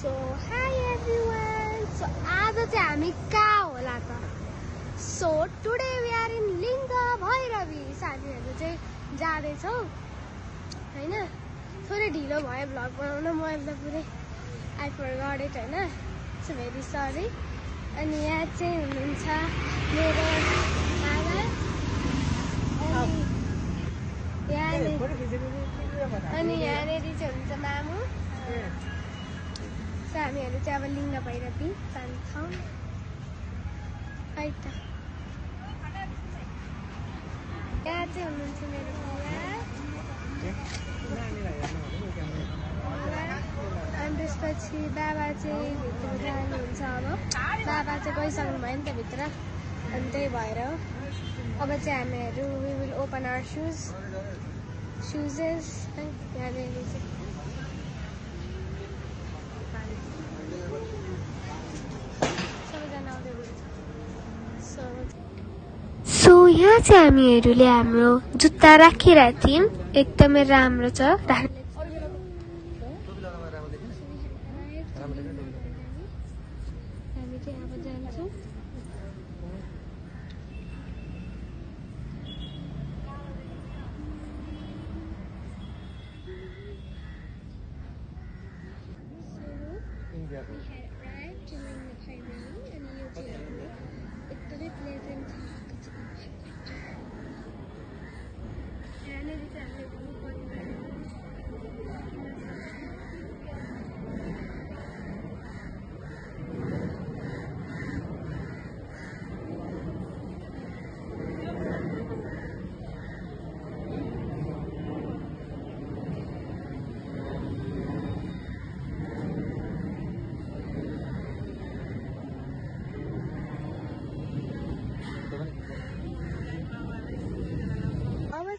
So hi everyone. So आज चाहिँ हामी कहाँ होला त? So today we are in लिङ्गा Bhairavi. साथीहरु चाहिँ जाँदैछौ हैन? थोरै ढिलो भयो भ्लग बनाउन म एकदम पुरै I forgot it हैन? So very sorry. अनि यहाँ चाहिँ हुनुहुन्छ मेरो बाबा अनि यहाँनेरि चाहिँ हुन्छ मामु. So हामीहरु चाहिँ अब लिङ्गा भैरवी जान्छौँ. है त. यहाँ चाहिँ हुनुहुन्छ मेरो बुवा. अनि त्यसपछि बाबा चाहिँ भित्र जानुहुन्छ अब. बाबा चाहिँ गइसक्नु भयो नि त भित्र. अनि त्यही भएर अब चाहिँ हामीहरु we will open our shoes. Shoes यहाँनेरि चाहिँ सो यहाँ चाहिँ हामीहरूले हाम्रो जुत्ता राखिरहेको थियौँ. एकदमै राम्रो छ. हामी चाहिँ अब जान्छौँ. एकदमै प्लेजेन्ट छ.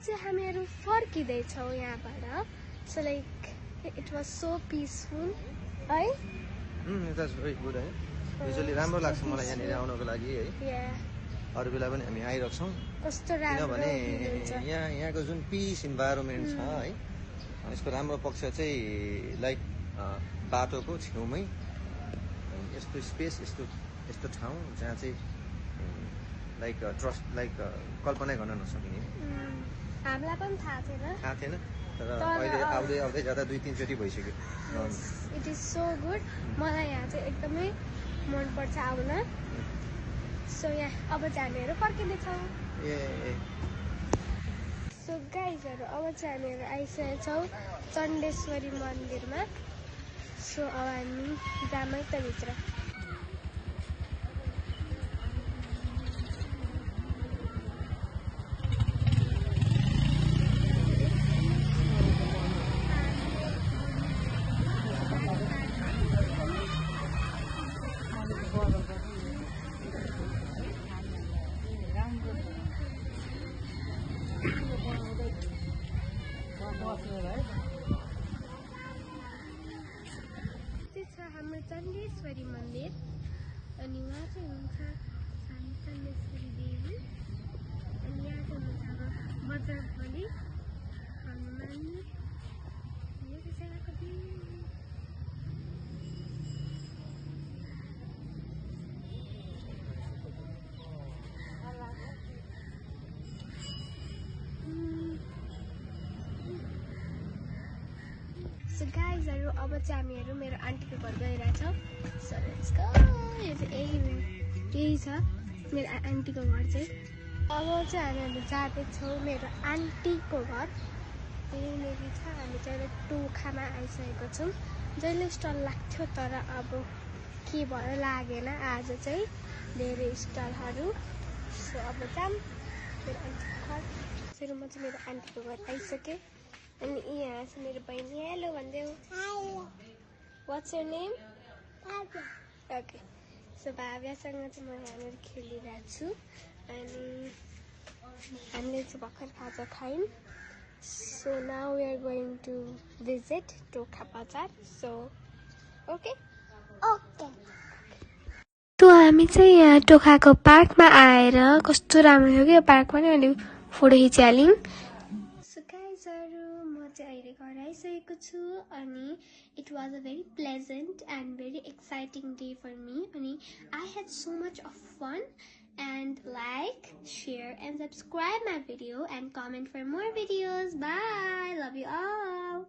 चाहिँ हामीहरु फर्किँदैछौँ यहाँबाट. So like it was so peaceful है. इट वाज भेरी गुड है. युजुअली राम्रो लाग्छ मलाई यहाँनिर आउनको लागि है. अरू बेला पनि हामी आइरहेछौँ. कस्तो राम्रो किनभने यहाँको जुन पिस इन्भाइरोमेन्ट छ है, यसको राम्रो पक्ष चाहिँ लाइक बाटोको छेउमै यस्तो स्पेस, यस्तो ठाउँ जहाँ चाहिँ लाइक ट्रस्ट लाइक कल्पना गर्न नसकिने. हामीलाई पनि थाहा थिएन तर अहिले आउँदै जाँदा 2-3 चोटि भइसक्यो. It is so good. मलाई यहाँ चाहिँ एकदमै मनपर्छ आउन. सो यहाँ अब चाहिँ हामीहरू फर्किँदैछौँ. सो गाइजहरू अब चाहिँ हामीहरू आइसकेका छौँ चण्डेश्वरी मन्दिरमा. सो अब हामी जामै त भित्र. हाम्रो चण्डेश्वरी मन्दिर. अनि उहाँ चाहिँ हुनुहुन्छ चण्डेश्वरी देवी. अनि यहाँ चाहिँ हुनुहुन्छ अब बजरबली हनुमान. यो चाहिँ सो गाइजहरू अब चाहिँ हामीहरू मेरो आन्टीको घर गइरहेछौँ. So let's go. यो चाहिँ यही छ मेरो आन्टीको घर चाहिँ. अब चाहिँ हामीहरू जाँदैछौँ मेरो आन्टीको घर. यहीँनिर छ. हामी चाहिँ टोखामा आइसकेको छौँ. जहिले स्टल लाग्थ्यो तर अब के भयो लागेन आज चाहिँ धेरै स्टलहरू. सो अब जाऊँ मेरो आन्टीको घर. फेरि म चाहिँ मेरो आन्टीको घर आइसकेँ. अनि यहाँ छ मेरो बहिनी. हेलो भनिदेऊ. What's your name? Okay. So भाव्यासँग चाहिँ म यहाँनिर खेलिरहेको छु. अनि हामीले चाहिँ भर्खर खाजा खायौँ. So now we are going to visit Tokha बजार. So okay. सो हामी चाहिँ यहाँ टोखाको पार्कमा आएर कस्तो राम्रो थियो कि यो पार्क पनि. अनि फोटो खिचिहाल्यौँ. सो गाइजहरू म चाहिँ अहिले घर आइसकेँ. बसिसकेको छु अनि it was a very pleasant and very exciting day for me अनि I had so much of fun and like, share and subscribe my video and comment for more videos. Bye. Love you all.